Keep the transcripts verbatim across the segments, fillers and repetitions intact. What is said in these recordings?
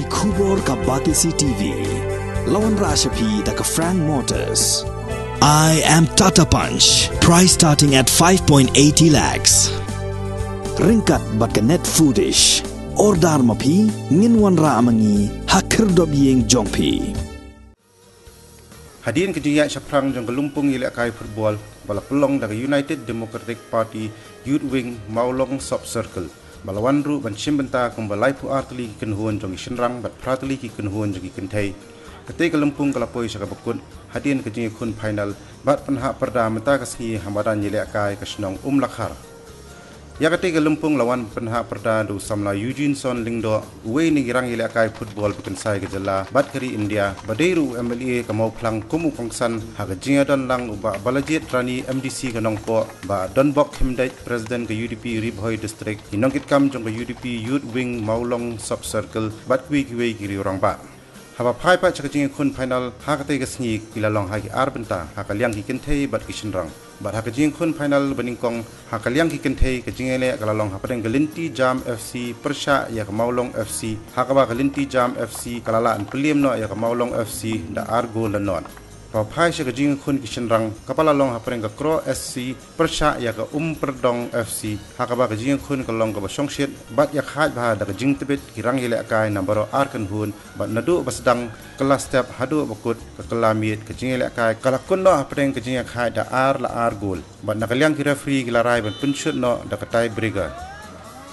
Khubor ka Batesi T V. La wanrah sha phi da ka Frank Motors. I am Tata Punch. Price starting at five point eighty lakhs. Ryngkat bad ka Net Foodish. Order ma phi, ngin wanrah ma ngi ha khyrdop ïing jong phi. Hadien ka jingïaid shaphrang jong ka lympung ïalehkai football ba la pynlong da ka United Democratic Party Youth Wing Mawlong Sub Circle, ba la wan ruh ban shim bynta kumba laiphew ar tylli ki kynhun jong ki shynrang bad phra tylli ki kynhun jong ki kynthei. Katei ka lympung ka la poi sha kaba kut hadien ka jingïakhun final bad pynhap pyrda mynta ka sngi ha madan ïalehkai ka shnong Umlakhar. Ïa katei ka lympung la wan pynhap pyrda da u samla Eugene Son Lyngdoh, uwei na ki rang ïalehkai football ba kynsai ka jylla bad ka ri India, ba dei ruh u M L A ka Mawphlang kum u kongsan, ha ka jingïadon lang u Bah Balajied Rani, M D C ka Nongpoh, Bah Donbok Khymdeit, President ka U D P Ri Bhoi District, ki nongkitkam jong ka U D P Youth Wing Mawlong Sub Circle bad kiwei kiwei ki riew rangbah. Haba phai pat sha ka jingïakhun final ha katei ka sngi, ki la long ha ki ar bynta, ha ka liang ki kynthei bad ki shynrang. Bad ha ka jingïakhun final ba nyngkong, ha ka liang ki kynthei, ka jingïaleh ka la long hapdeng ka Lynti Jam F C pyrshah ïa ka Mawlong F C, ha kaba ka Lynti Jam F C ka la lah ban pynliem noh ïa ka Mawlong F C da ar gol la nod. Haba phai sha ka jingïakhun ki shynrang, kaba la long hapdeng ka Kro S C pyrshah ïa ka Umpyrdong F C, ha kaba ka jingïakhun ka long kaba shongshit bad ïakhaid bha da ka jingtbit ki rang ïalehkai na baroh ar kynhun, bad naduh ba sdang kylla step haduh ba kut ka kylla miet, ka jingïalehkai ka la kut noh hapdeng ka jingïakhaid da ar la ar gol. Bad na ka liang ki referee ki la rai ban pynshut noh da ka tie breaker.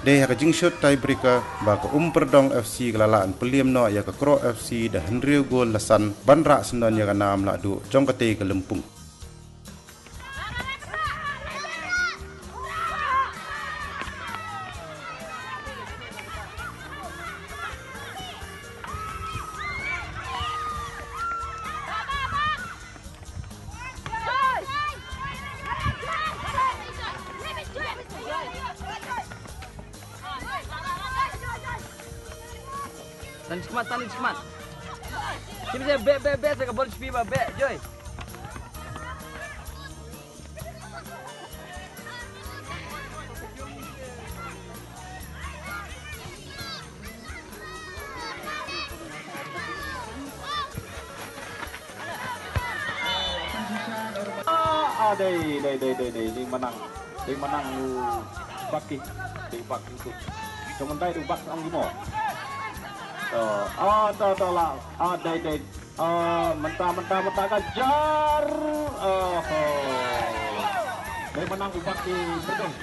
Dei ha ka jingshut tie breaker ba ka Umpyrdong F C ka la lah ban pynliem noh ïa ka Kro F C da hynriew gol la san, ban rah syndon ïa ka nam lahduh jong katei ka lympung. Tani chikmat, tani chikmat. Sini saya bek, bek, bek, saya ka bol chipi ba bek, Joy. Ah, dei, dei, dei, dei, dei, dei manang, dei manang u Baki, dei Baki tu. Cuma dei u Baki ang mo. To, ah, to, to lah, ah, dei, dei. Ah, mynta, mynta, mynta ka jar. Oh, oh. Dei manang u Baki perdong.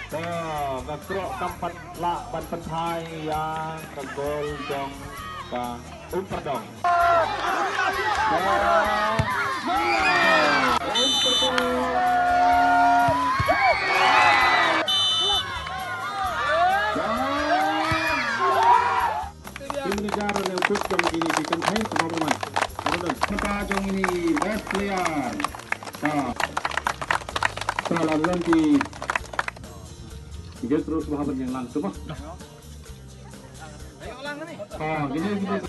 Ka, ka krok kam pat lah ban pynthai ïa ka gol jong ka Umpyrdong. Ka Umpyrdong. Ka Team manager ne u coach jong kine ki kynthei, sngewbha ban. Sngewbha ban. Kata jong ini best player. Ta. Ta la lem ki guest rose, sngewbha ban ïeng lang tu mah. Ah, gini, gini.